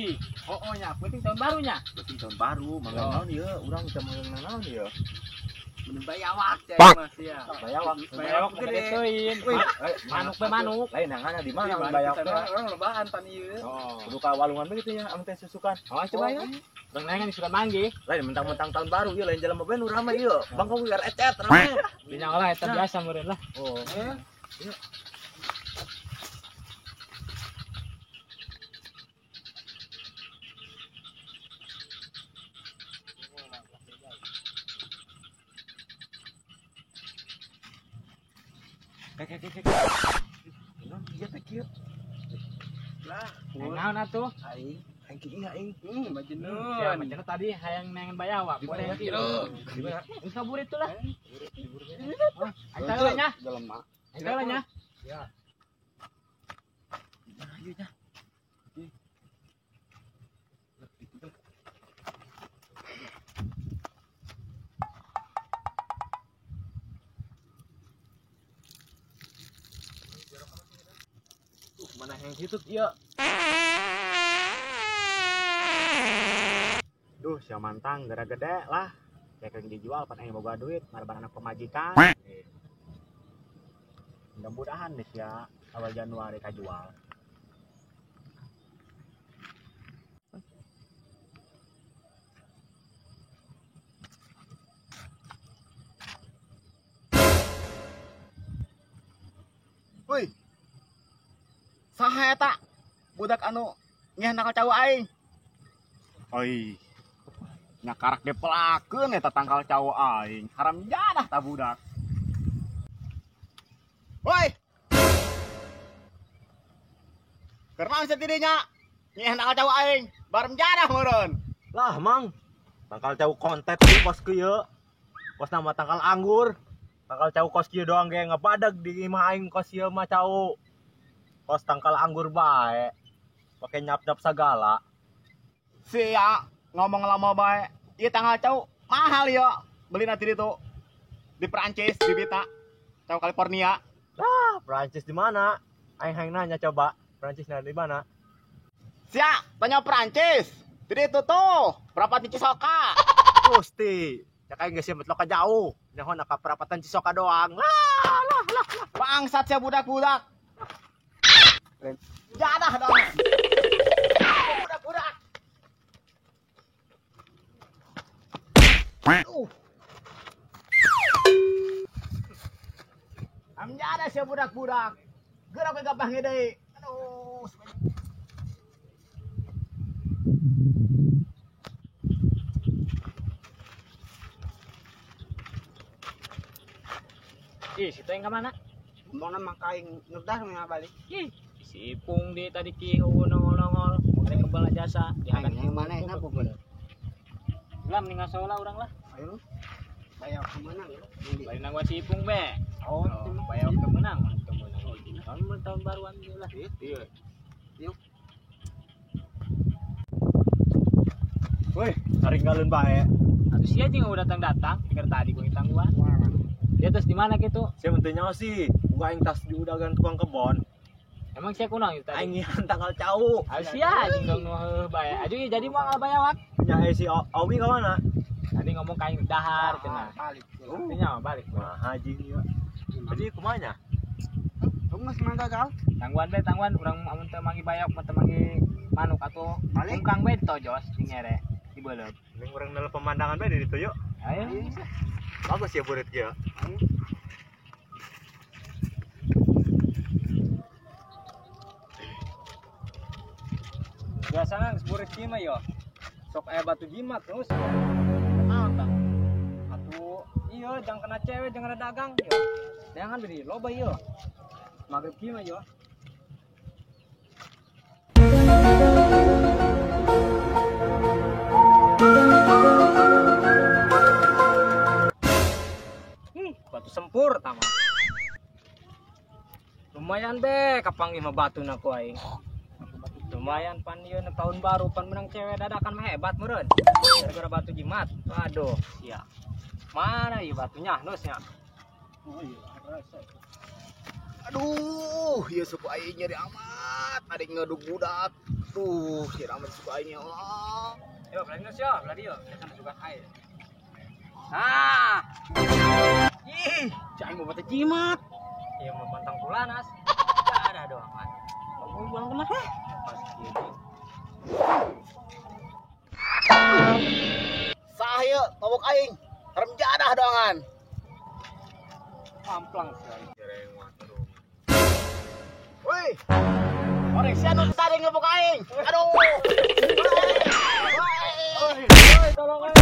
Ih, oh nya, penting tahun barunya. Penting tahun baru, mangga naon ieu? Urang bisa mangga naon ieu? Mending bayawak cai mas ya. Bayawak. Bayawak gede teuing. Manuk be manuk. Lain nangana di mana bayawak teh? Orang lobaan pan ieu. Oh. Kudu ka walungan be kitu nya, amun teh susukan. Oh, coba ya. Urang nengan disukan manggih. Lain mentang-mentang tahun baru ieu lain jelema be nu rame ieu. Bangkong geus ecet rame. Dinya lah eta biasa meureun lah. Oh. Iya. Kek. Iya teh kieu. Lah, naon atuh? Aing, aing kieu aing. Majeun. Ya, majeun tadi hayang nengan bayawak. Boleh kieu. Di mana? Geus kabur itu lah. Aing teh nya. Jelema. Aing teh nya. Ya. Di mana ieu nya? Mana yang hitut ieu? Duh, sia mantang gara gede lah. Cek dijual pan aing boga duit, marban anak pemajikan. Mudah-mudahan deh sia awal Januari kajual. Woi. Saha eta budak anu ngeh nakal cau aing. Oi. Nya karak dipelakeun eta tangkal cau aing. Haram jadah ta budak. Woi. Keur naon sia tidinya? Ngeh nakal cau aing, barem jadah meureun. Lah, Mang. Tangkal cau kontet ieu kos kieu. Kos nama tangkal anggur. Tangkal cau kos kieu doang ge ngabadag di imah aing kos ieu mah cau. Kos tangkal anggur bae. Pake nyap-nyap segala. Sia ngomong lama bae. Ieu tangkal cau mahal yo. Beli nanti ditu. Di Perancis, di Bita. Cau California. Lah, Perancis di mana? Aing hayang nanya coba. Perancis di mana? Sia, tanya Perancis. Di ditu tuh, perapatan Cisoka. Gusti, cak aing geus metlok ka jauh. Nyaho na ka perapatan Cisoka doang. Lah, lah, lah, lah. Bangsat sia budak-budak. Jadah dong. Budak-budak. Amjada sia budak-budak. Geura we gabah deui. Aduh. Ih, situ yang ke mana? Mau mah kaing ngedah mah balik. Ih, si Ipung di tadi ki nongol-nongol, ada kebal jasa. Yang mana enak pukul. Lah mending ngasola urang lah. Ayo. Bayar kemenang ya. Bari nangguan si Ipung be. Oh, bayar kemenang, kemenang. Tahun baruan ieu lah. Iya. Yuk. Woi, taringgalun bae. Atuh sia jeung udah datang-datang, pikir tadi gua tangguan. Dia terus di mana gitu? Sia mun teu nyaho sih, buka aing tas di udagan tukang kebon. Emang sia kunaon itu tadi? Aing ngihan tangkal cau. Ayo sia anjing dong nu bae. Aduh jadi moal bayawak. Nya si Owi ka mana? Tadi ngomong ka aing dahar cenah. Balik. Nya balik. Mah haji ieu. Jadi kumaha nya? Geus mah gagal. Tangguan be tangguan urang amun teu manggih bayawak mah teu manggih manuk atuh. Kungkang be ditojos di ngere di beuleum. Mending urang ndelok pemandangan be di ditu yuk. Ayo. Bagus ya burit ya. Biasana geus burit kieu mah yo. Sok aya batu jimat terus. Naon tah? Atuh ieu jangan kena cewek, jangan kena dagang yo. Jangan beri loba ieu. Magrib kieu mah yo. Batu sempur tama. Lumayan be kapanggih mah batu na ku aing. Lumayan pan ieu tahun baru pan menang cewek dadakan mah hebat meureun. Gara-gara batu jimat. Waduh, sia. Mana ieu batunya nusnya? Oh iya, rasa. Aduh, ieu suku aing nyeri amat, adik ngeduk budak. Tuh, si Rahmat suka aing ya Allah. Yo, belanja sih, belanja yo. Kan suka aing. Nah. Ih, jangan mau batu jimat. Iya, mau pantang pulanas. Ada doang kan. Mau buang kemana? Pas gini. Sah yeuh, mabuk aing. Rem jadah doangan. Pamplang sih. Woi. Orang sia nu tadi ngebuk aing. Aduh. Woi, tolong aing.